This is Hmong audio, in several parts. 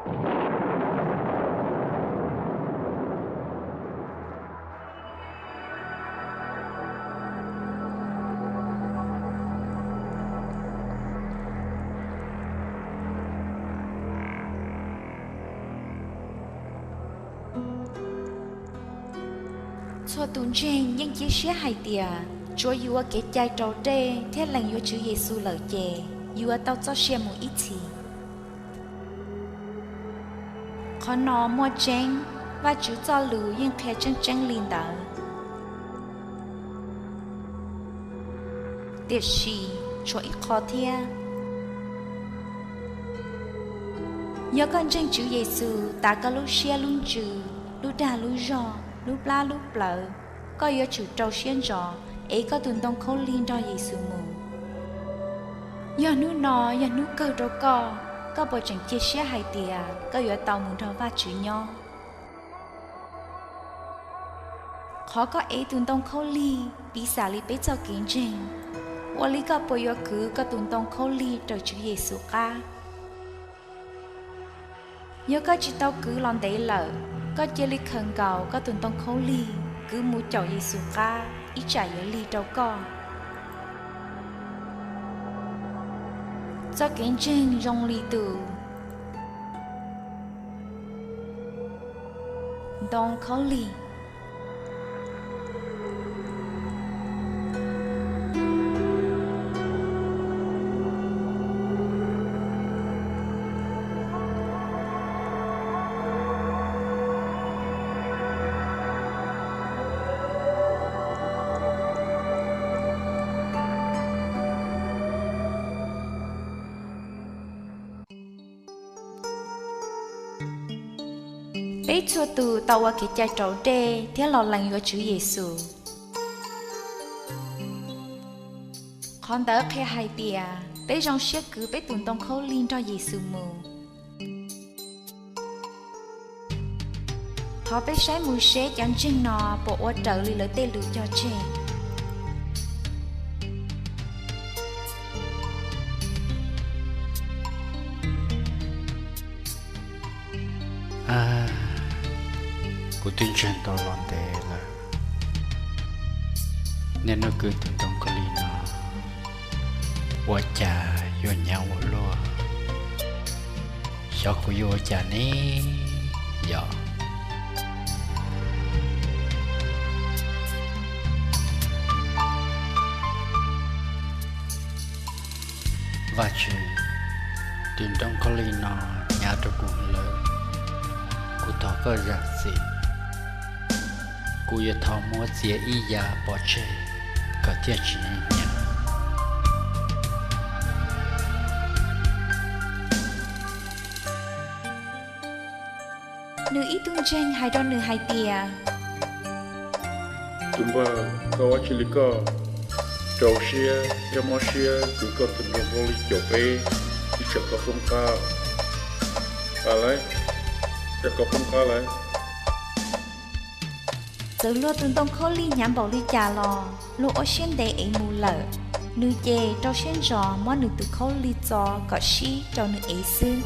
Txhua tus ntseeg yeej cia siab hais tias tsuav yus ua kev cai raus dej thiab lees yuav Tswv Yexus lawm ces yus yuav tau txoj sia mus ib txhis. Qhov no muaj tseeb, Vajtswv txoj lus yeej qhia tseeb tseeb li ntawd. Tiam sis tshuav ib qho thiab. Yog koj ntseeg Tswv Yexus tas koj lub siab lub ntsws, lub dag lub zog, lub plab lub plawv, koj yuav tsum rau siab ntso ev koj tus ntoo khaub lig nrog Yexus mus. Yog hnub no yog hnub kawg rau koj, koj puas tseem cia siab hais tias koj yuav tau mus nrog Vajtswv nyob? Qhov koj ev tus ntoo khaub lig piv xam li peb txoj kev ntseeg, ua li koj puas yuav kwv koj tus ntoo khaub lig raws Tswv Yexus qab. Yog koj tsis tau kwv los ntev lawm, koj cia li khaws nkaus koj tus ntoo khaub lig kwv mus caum Yexus qab ib tsam yuav lig rau koj. Txoj kev ntseeg zoo li tus ntoo khaub lig. Peb txhua tus tau ua kev cai raus dej thiab los lees yuav Tswv Yexus. Qhov ntawd qhia hais tias peb zoo siab kwv peb tus ntoo khaub lig nrog Yexus mus. Thov peb saib mus seb cov ntseeg no puas ua raws li lawv tej lus cog tseg. Kuv twb ntseeg tau los ntev lawm, niaj hnub kwv tus ntoo khaub lig no ua cas yuav hnyav ua luaj, xyov kuv yuav ua cas ne yom. Vajtswv, tus ntoo khaub lig no hnyav rau kuv lawm, kuv thov koj zam txim. Kuv yuav thov muab txiav ib yav pov tseg kom thiaj tsis hnyav. Nws ib tug ntseeg hais rau nws hais tias, tus npawg, koj ua tsis li koj rau siab thiab mob siab kwv koj tus ntoo khaub lig caum peb ib tsam koj poob qab. Ua li, ib tsam koj poob qab lawm. Txawm luag tus ntoo khaub lig hnyav npaum li cas los luag ua siab ntev ev mus lawm, nws ces rau siab ntso muab nws tus khaub lig txo kom sib rau nws ev xwb.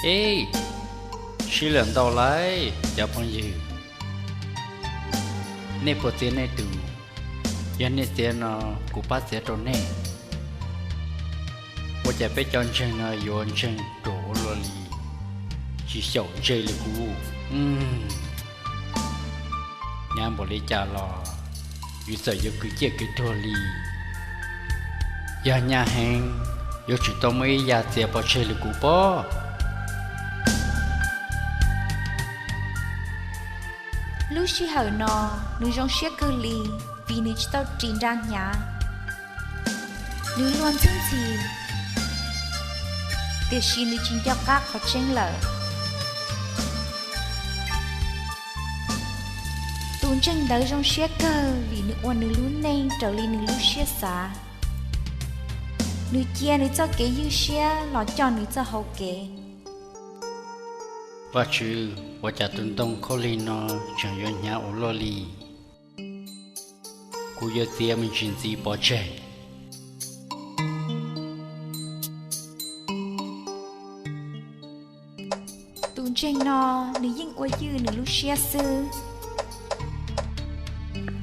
Eb, sib lawm ntau lawm cov phooj ywg. Nej puas txiav nej tus? Yog nej txiav no kuv pab txiav rau nej. Ua cas peb cov ntseeg no yuav ntseeg ruam ua luaj li, tsis xyaum ntsej li kuv? Hnyav npaum li cas los yus txawm yuav kwv ciaj kwv tuag li, yog hnyav heev yuav tsum tau muaj ib yav txiav pov tseg li kuv pob. Lub sij hawm no nws zoo siab kawg li vim nws tsis tau ris nra hnyav. Nws luag ntxhwb ntxhi, tiam sis nws tsis nco qab qhov tseeb lawm. Tus ntseeg ntawd zoo siab kawg vim nws ua nws lub neej raws li nws lub siab xav. Nws cia nws txoj kev ywj siab los coj nws txoj hau kev. Vajtswv, ua cas tus ntoo khaub lig no tseem yuav hnyav ua luaj li? Kuv yuav txiav me ntsis ntxiv pov tseg. Tus ntseeg no nws yeej ua ywj nws lub siab xwb.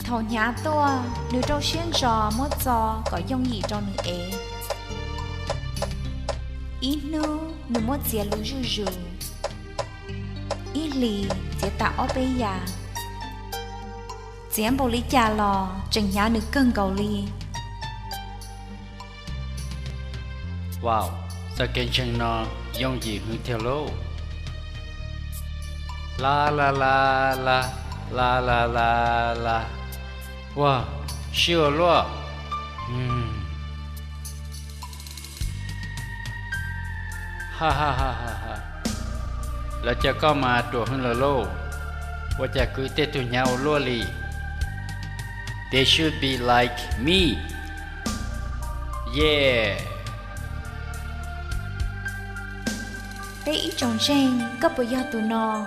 Thaum hnyav tuaj nws rau siab ntso muab txo kom yooj yim rau nws ev. Ib hnub nws muab txiav luv zuj zus, ib hlis txiav tas ob peb yam. Txiav npaum li cas los tseem hnyav nws kawg nkaus li. Wow, txoj kev ntseeg no yooj yim hwv tiag lauj. La la la la, la la la la. Wow, sib ua luaj. Ha ha ha ha ha. Lawv cov koj mas ruam hwv lawm lauj. Ua cas kwv tej tug hnyav ua luaj li. They should be like me. Yeah. Peb ib tsoom ntseeg, koj puas yog tus no?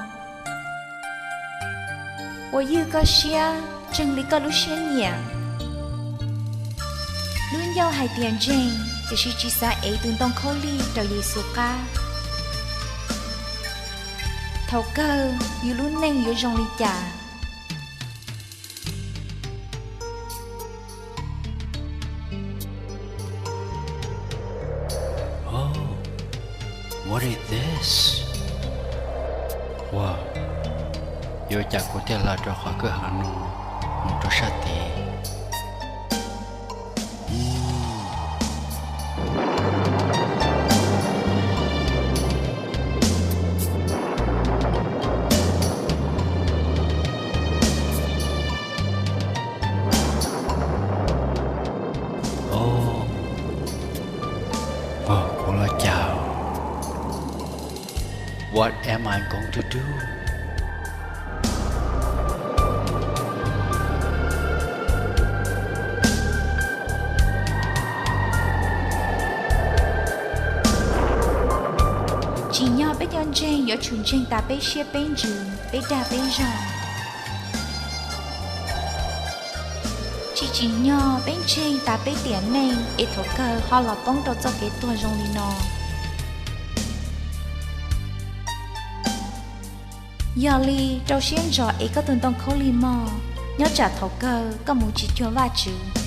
Ua ywj koj siab, ntseeg li koj lub siab nyiam. Lub ncauj hais tias ntseeg, tiam sis tsis xav ev tus ntoo khaub lig rau Yexus qab. Thaum kawg yus lub neej yuav zoo li cas? Oh, what is this? Wow, yuav cas kuv thiaj los rau qhov kwj ha no mus rau sab tid? Oh, kuv los cas? What am I going to do? Tsim nyog peb cov ntseeg yuav tsum ntseeg tas peb siab peb ntsws, peb dag peb zog. Tsis tsim nyog peb ntseeg tas peb tiam neej es thaum kawg ho los poob rau txoj kev tuag zoo li no. Yog li rau siab ntso ev koj tus ntoo khaub lig mog, nyob tsam thaum kawg koj mus tsis cuag Vajtswv.